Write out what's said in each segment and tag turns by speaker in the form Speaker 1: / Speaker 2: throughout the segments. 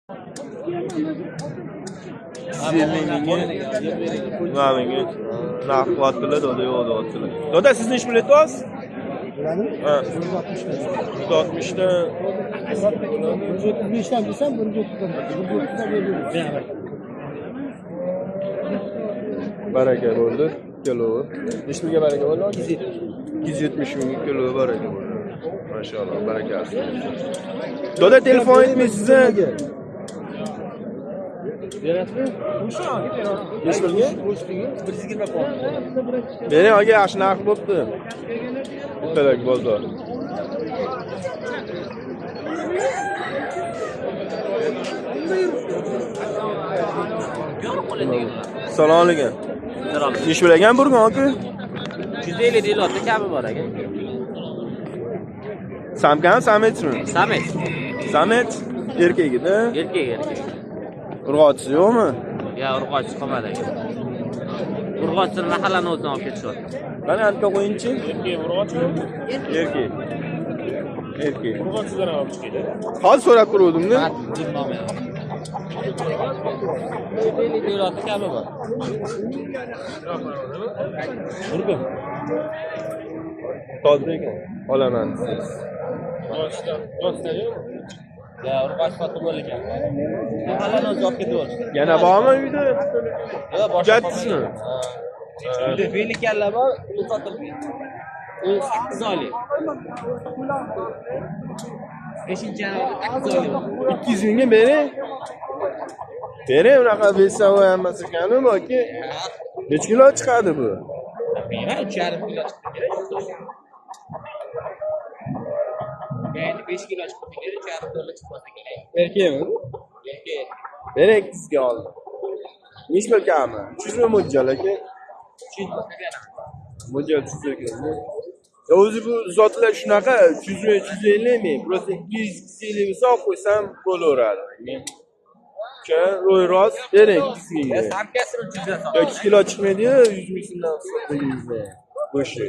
Speaker 1: 250 mingga mana bunga narx qilyaptilar, doda yo'q deyaptilar. Doda, siz nechi pul aytyapsiz? Ha. 160 dan
Speaker 2: 135 dan desam 130 dan 130 dan beramiz.
Speaker 1: Baraka bo'ldi. Kilovi. Nechi pulga baraka bo'ldi? 270 mingga kilovi baraka bo'ldi. Mashalloh, barakasi. Doda, telefon aytmaysiz-a?
Speaker 2: Berasizmi?
Speaker 1: Nechi pulga?
Speaker 2: 120 pul.
Speaker 1: Bering aka, yaxshi narx bo'pti. Bittadak bozor. Assalomu alaykum. Nechi pul ekan burgun aka?
Speaker 3: 150 deyilyapti, kami bor aka.
Speaker 1: Samkami, sametmi?
Speaker 3: Samet.
Speaker 1: Samet erkagida.
Speaker 3: Erkak, erkak.
Speaker 1: Urg'ochisi yo'qmi?
Speaker 3: Ya urg'ochisi qolmadi aka. Urg'ochisini mahallani o'zidan olib ketishyapti.
Speaker 1: Mana anta qo'yingchi. Erkak urg'ochimi? Erkak. Erkak.
Speaker 4: Urg'ochisidan ham olib chiqadi.
Speaker 1: Hozir so'rab ko'ruvdim-da.
Speaker 3: 150 deyilyapti, kami bor.
Speaker 1: Urg'u. Toza ekan. Olaman siz.
Speaker 4: Urg'ochisidan yo'qmi?
Speaker 3: Ya urg'ochi sotib bo'lgan. Mahallani o'zi olib ketib.
Speaker 1: Yana bormi uyda?
Speaker 3: Yo'q, boshqa.
Speaker 1: Jatdizmi?
Speaker 3: Uyda velikanlar bor, uni sotilgan. U 8 oylik. 5-yanvarda 8 oylik.
Speaker 1: 200 mingga bering. Bering, unaqa besavoy hammasi ekanu aka. Necha kilo chiqadi bu?
Speaker 3: Bilmayman, 3,5 kilo chiqdi kerak. Endi 5 kilo chiqdi kerak, 3,5 kilo chiqmasa kerak.
Speaker 1: Erkakmi?
Speaker 3: Erkak.
Speaker 1: Bering 200 ga oldim. Nechi pul kami? 300 ming mo'ljal aka.
Speaker 3: 300 bo'lsa beraman.
Speaker 1: Mo'ljal 300 ekan. Ya o'zi bu zotlar shunaqa 300 ming, 350 ming, просто 200, 250 bo'lsa olib qo'ysam bo'laveradi. O'sha ro'y rost bering 200 mingga.
Speaker 3: Samkasini 300 dan
Speaker 1: Yo 2 kilo chiqmaydi-yu, 100 ming so'mdan hisoblaymiz. Go'shti.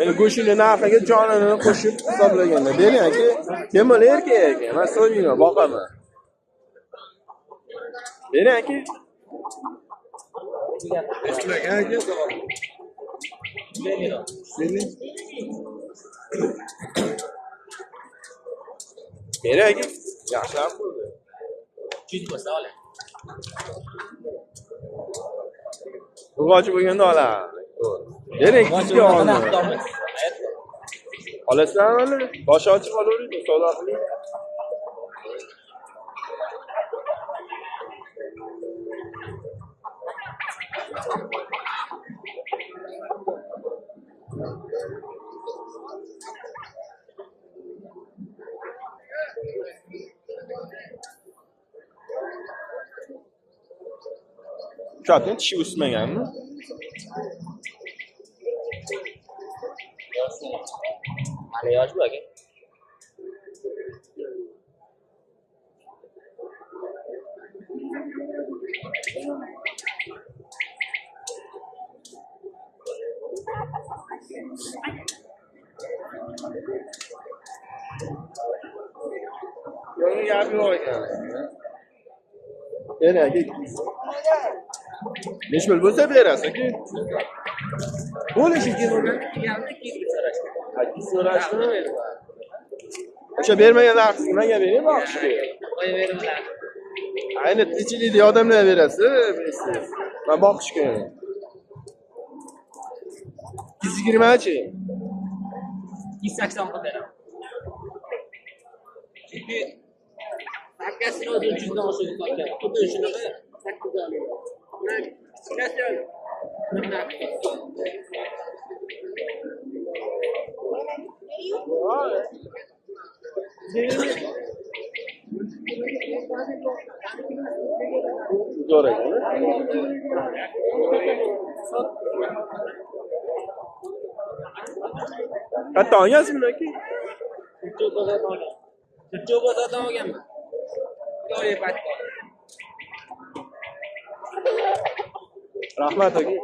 Speaker 1: Endi go'shtini narxiga jonini qo'shib hisoblaganda bering aka. Bemalol erkak ekan, men so'ymayman, boqaman. Bering aka. Bering aka. Yaxshilab bo'ldi.
Speaker 3: 300 bo'lsa oling.
Speaker 1: Urg'ochi bo'lganda oladi. Bering 200 ga oldim. Olasizlarmi? Boshi ochiq olavering, savdo qiling. Shu tishi o'smaganmi?
Speaker 3: Hali yosh bu aka.
Speaker 1: Yo'q, gap yo'q ekan. Bering aka. Nechi pul bo'lsa berasiz aka? Bo'lishi kerak. So'rashdimi? O'sha bermagan narxini menga bering boqishga. Ayni tinchlikda odamlar berasiz, bilasiz. Men boqishga. 220-chi?
Speaker 3: 280 qilib beraman. Chunki samkasini o'zi 300 dan oshirib sotgan. Xuddi shunaqa 8 oylik. Kichkinasi
Speaker 1: Zo'r ekan. Qayerdan olgansiz buni aka?
Speaker 3: Chirchiq bozoridan olgan. Chirchiq bozoridan olganman. Rahmat
Speaker 1: aka.